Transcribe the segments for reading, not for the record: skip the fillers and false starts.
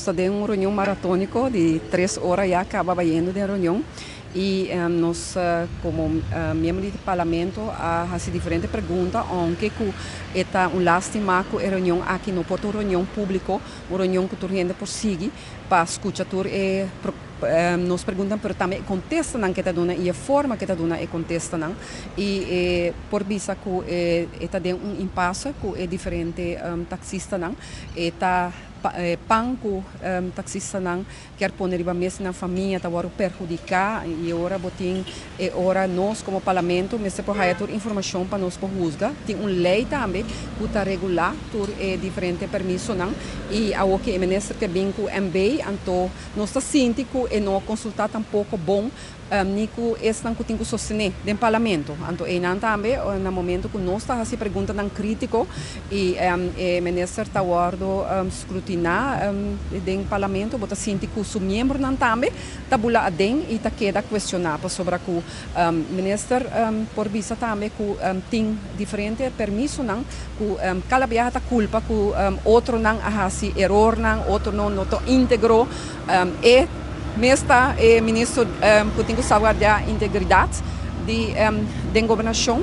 Ta den un reunion maratóniko di 3 ora ya kaba bayendo den reunion i nos komo miembro di parlamento a hasi diferente pregunta, aunke ku ta un lástima ku e reunion aki no por un reunion públiko, un reunion ku tur hende por sigui pa skucha tur e nos pregunta, pero tambe kontestanan ku ta duna i e forma ku ta duna e kontestanan i por bisa ku ta den un impasse ku e diferente taksistanan e ta pan ku taksistanan kier pone riba mesa nan famia ta wòrdu perhudiká. I ora bo tin e ora nos komo parlamento mester por haya tur informashon pa nos por husga. Tin un lei tambe ku ta regulá tur e diferente permisonan i awor ku e minister ke bin ku MB, anto nos ta sinti ku e no konsultá tampoko bon ni ku esnan ku tin ku sostené den parlamento. Anto einan tambe na momento ku nos ta hasi preguntanan krítiko i e minister ta wòrdu skrutiná den parlamento, bo ta sinti ku su miembronan tambe ta bula aden i ta keda kuestioná pasobra ku minister por bisa tambe ku tin diferente permisonan ku kada biaha ta kulpa ku otronan a hasi erornan, otronan no ta íntegro. E mes ta e minister ku tin ku salvaguardiá integridat di den gobernashon,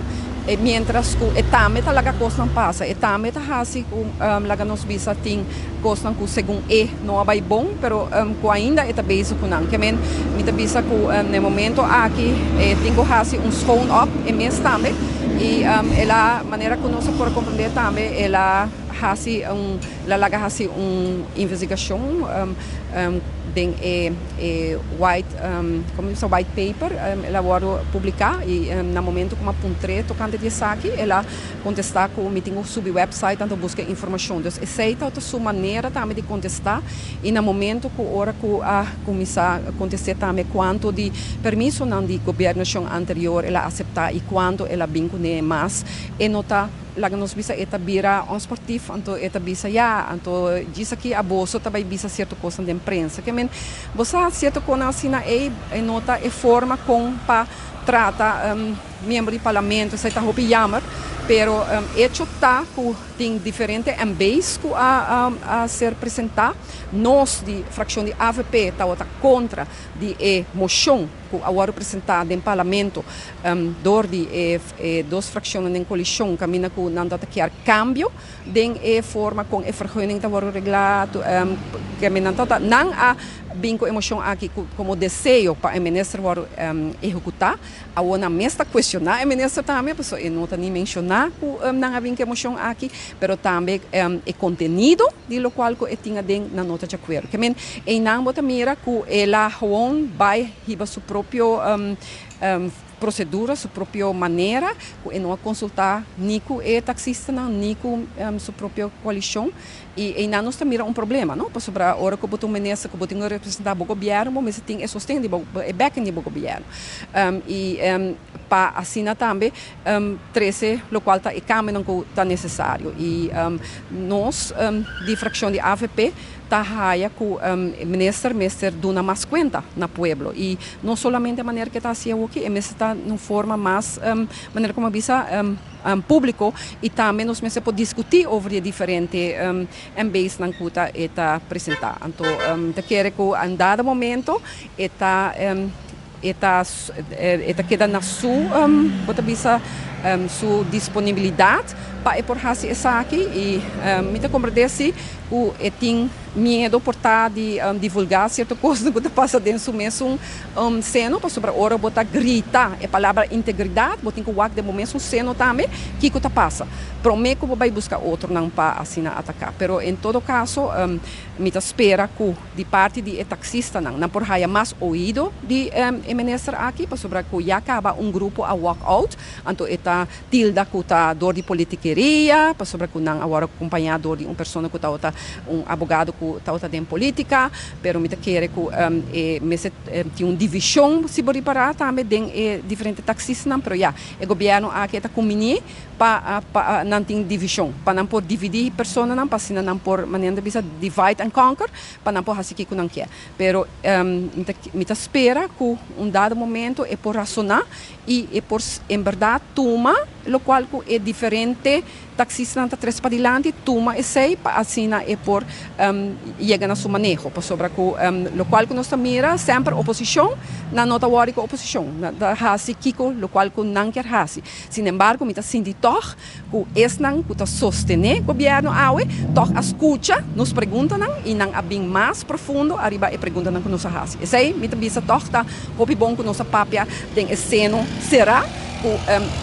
mientras ku e tambe ta laga kosnan pasa, e tambe ta hasi ku laga nos bisa tin kosnan ku segun e no a bai bon, pero ku ainda e ta bezig ku nan. Ke men mi ta bisa ku na e momento aki e tin ku hasi un schoon op e mes tambe i el a manera ku nos a por komprendé tambe el a hasi un la laga hasi un investigashon den e white komo bisa white paper el a wòrdu publiká i na momento ku mi a puntr'é tokante di esaki, el a kontestá ku mi tin ku subi website anto buska informashon. Dus esei ta su manera tambe di kontestá i na momento ku ora ku a kuminsá kontest'é tambe kuantu di permisonan di gobernashon anterior el a aseptá i kuantu el a bin kuné mas, e no ta laga nos bisa e ta bira onsportief. Anto e ta bisa ya, anto djis aki aboso ta bai bisa sierto kosnan den prensa. Ke men bo sa sierto kosnan asina ei e no ta e forma kon pa trata miembro di parlamento. Esei ta hopi jammer, pero hecho ta ku tin diferente MB's ku a ser presentá. Nos di frakshon di AVP tabata kontra di e moshon ku a wòrdu presentá den parlamento dor di e dos frakshonnan den koalishon, kaminda ku nan ta kier kambio den e forma kon e vergunning ta wòrdu reglá. Kaminda nan ta nan a bin ku e moshon aki komo deseo pa e minister wòrdu ehekutá. Awor nan mes ta kuestioná e minister tambe, pasobra e no ta ni menshoná ku nan a bin ku e moshon aki, pero tambe e kontenido di lokual ku e tin aden nan no ta di akuerdo. Ke men einan bo ta mira ku el a gewoon bai hiba su propio prosedura, su propio manera, ku e no a konsultá ni ku e taksistanan ni ku su propio koalishon. I einan nos ta mira un problema, no? Pasobra ora ku bo ta un minister ku bo tin ku representá bo gobièrnu, bo mester tin e sosten di bo, e backing di bo gobièrnu. I pa asina tambe trese lokual ta e kambionan ku ta nesesario. I nos di frakshon di AVP ta haya ku minister mester duna mas kuenta na pueblo. I no solamente manera ku e ta hasi awoki, e mester ta na un forma mas, manera ku mi a bisa, públiko i tambe nos mester por diskutí over di e diferente MB's nan ku ta e ta presentá. Anto ta kere ku en dado momento e ta keda na su, bo ta bisa, su disponibilidat pa e por hasi esaki i mi ta komprendé si ku e tin miedo por ta di divulgá sierto kos ku ta pasa den su mesun seno, pasobra ora bo ta grita e palabra integridat, bo tin ku wak den bo mesun seno tambe kiko ta pasa promé ku bo bai buska otronan pa asina ataká. Pero en todo kaso mi ta spera ku di parti di e taksistanan nan por haya mas oido di e minister aki, pasobra ku ya kaba un grupo a walk out, anto e ta tilda ku ta dor di politikeria, pasobra ku nan a wòrdu akompañá dor di un persona ku tabata un abogado ku tabata den polítika. Pero mi ta kere ku e mester tin un divishon, si bo ripará tambe, den e diferente taksistanan. Pero ya e gobièrnu aki e ta kumbiní pa nan tin divishon, pa nan por dividí personanan, pa asina nan por, manera nan ta bisa, divide and conquer, pa nan por hasi kiko nan kier. Pero mi ta spera ku un dado momento e por rasoná i e por en bèrdat tuma Tuma locual cu e diferente taxistanan ta trece padilanti, tuma esey pa asina e por yega na su maneho, pasobra cu locual cu nos ta mira semper, oposicion, nan no ta worry cu oposicion, nan ta haci kico locual cu nan kier haci. Sin embargo, mi ta sinti toch cu esnan cu ta sostene gobierno awe toch a scucha nos preguntanan y nan a bin mas profundo ariba e preguntanan cu nos a haci. Esey mi ta bisa toch ta hopi bon, cu nos a papia den e seno cera cu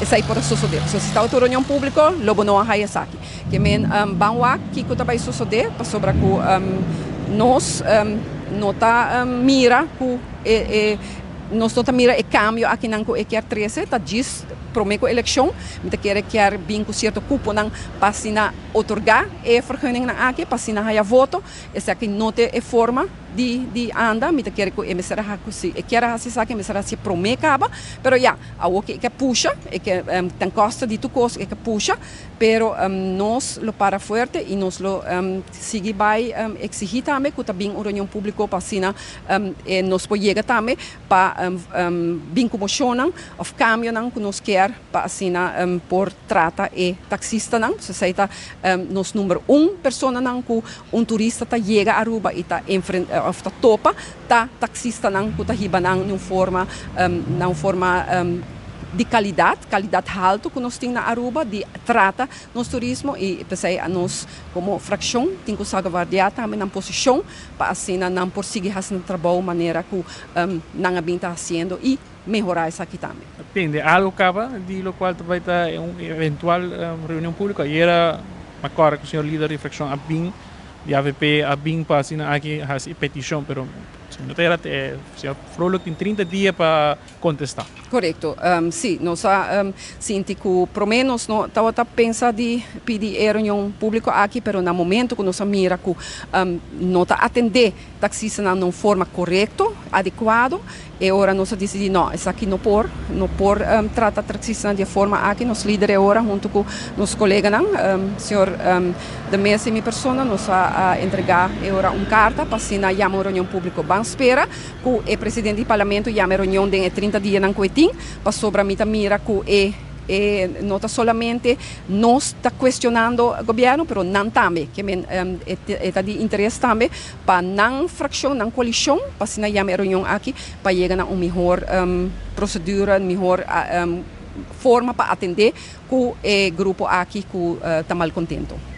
esey por a sucede. So si ta otro reunion publico, lo bo no a haya esaki. Kemen ban wak kico ta bay sucede, pasobra cu nos no ta mira cu e nos no ta mira e cambio akinan cu e kier trece. Ta djis prome cu eleccion, mi ta kere kier bin cu cierto cuponan pa asina otorga e vergunningnan aki, pa asina haya voto. Esaki no ta e forma di anda. Mi ta kere cu e mester a si e kier haci esaki, mester haci prome caba, pero ya, awo cu e ke pusha, e ke ten costo di tur cos e ke pusha, pero nos lo para fuerte y nos lo sigui bay exigi tambe cu ta bin un reunion publico pa asina nos por yega tambe pa bin cu mocionnan of cambionan cu nos kier pa asina por trata e taxistanan. So esey ta nos number 1 personanan cu un turista ta yega Aruba y ta enfrenta of ta topa, ta taxistanan cu ta hiba nan na un forma di calidad, calidad halto cu nos tin na Aruba, di trata nos turismo, y pesey nos como fraccion tin cu salvaguardia tambe nan posicion pa asina nan por sigui haci nan trabou manera cu nan a bin ta haciendo y mehora esaki tambe. Depende algo caba di locual bay ta un eventual reunion publico. Ayera awor cu señor lider di fraccion a bin di AVP a bin pa asina aki haci peticion, pero si no ta, señor Vrolijk tin 30 dia pa contesta. Correcto. Si, nos a sinti cu prome nos no tawata pensa di pidi e reunion publico aki, pero na momento cu nos a mira cu no ta atende taxistanan na un forma correcto, adecuado, y ora nos a dicidi: no, esaki no por trata taxistanan di forma aki. Nos lider ora hunto cu nos coleganan, señor de Meza y mi persona, nos a entrega e ora un carta pa asina yama un reunion publico. Ban spera cu e presidente di parlamento yama e reunion den 30 dianan cu e tin, pasobra mi ta mira cu e no ta solamente nos ta cuestionando gobierno, pero nan tambe, kemen e ta di interes tambe pa nan fraccion, nan coalicion, pa asina yama e reunion aki, pa yega na un mihor procedura, mihor forma pa atende cu e grupo aki cu ta malcontento.